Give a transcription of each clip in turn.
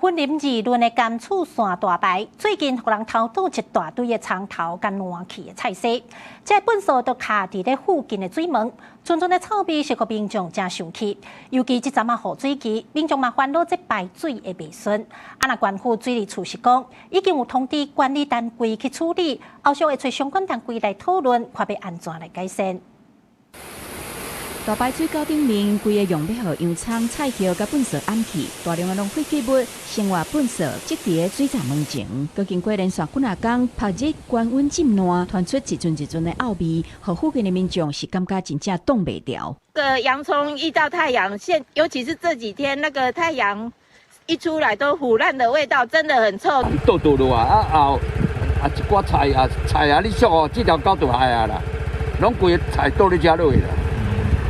雲林二崙的甘厝線大排，最近予人偷倒一大堆的蔥頭佮爛去的菜薒，這糞埽都卡佇咧附近的水門，陣陣的臭味是予民眾誠生氣。尤其這陣仔雨水期，民眾嘛煩惱這排水會袂順。啊，若縣府水利處是講，已經有通知管理單位去處理，後續會揣相關單位來討論，看欲按怎來改善。大排水溝頂面規个用欲予洋蔥、菜葉佮糞埽掩去，大量的農廢棄物、生活糞埽積佇咧水閘門前。閣經過連續幾若工曝日高溫浸爛，傳出一陣一陣的臭味，予附近的民眾是感覺真正擋袂牢。個洋蔥遇到太陽，現尤其是這幾天，那個太陽一出來都腐爛的味道，真的很臭。倒倒落啊，啊後啊一寡菜啊菜啊，你說哦，這條溝就害啊啦，攏規个菜倒咧遮落去啦。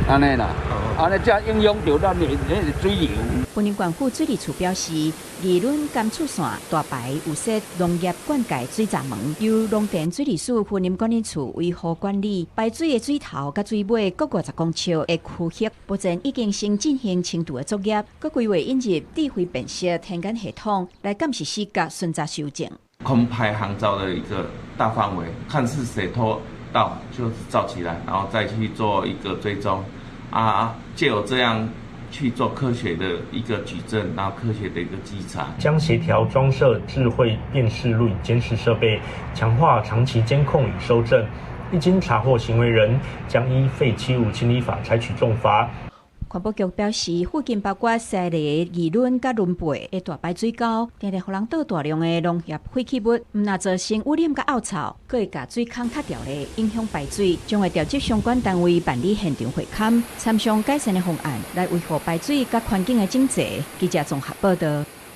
按呢啦，按呢才影響著咱的彼个水流。雲林縣府水利處表示，二崙甘厝線大排有設農業灌溉水閘門，由農田水利署雲林管理處維護管理。排水的水頭佮水尾各50公尺的區域，目前已經先進行清除的作業，閣規劃引入智慧辨識天眼系統來監視死角，巡查修正。空拍航照的一個大範圍，看是誰偷盜，就是照起來，然後再去做一個追蹤。啊，藉由這樣去做科學的一個舉證，然後科學的一個稽查。將協調裝設智慧辨識錄影監視設備，強化長期監控與搜證。一經查獲行為人，將依廢棄物清理法採取重罰。環保局表示，附近包括西螺、二崙佮崙背的大排水溝，定定予人倒大量的農業廢棄物，毋但造成污染佮漚臭，閣會共水孔塞牢咧，影響排水。將會調集相關單位辦理現場會勘，參詳改善的方案，來維護排水佮環境的整齊。記者綜合報導。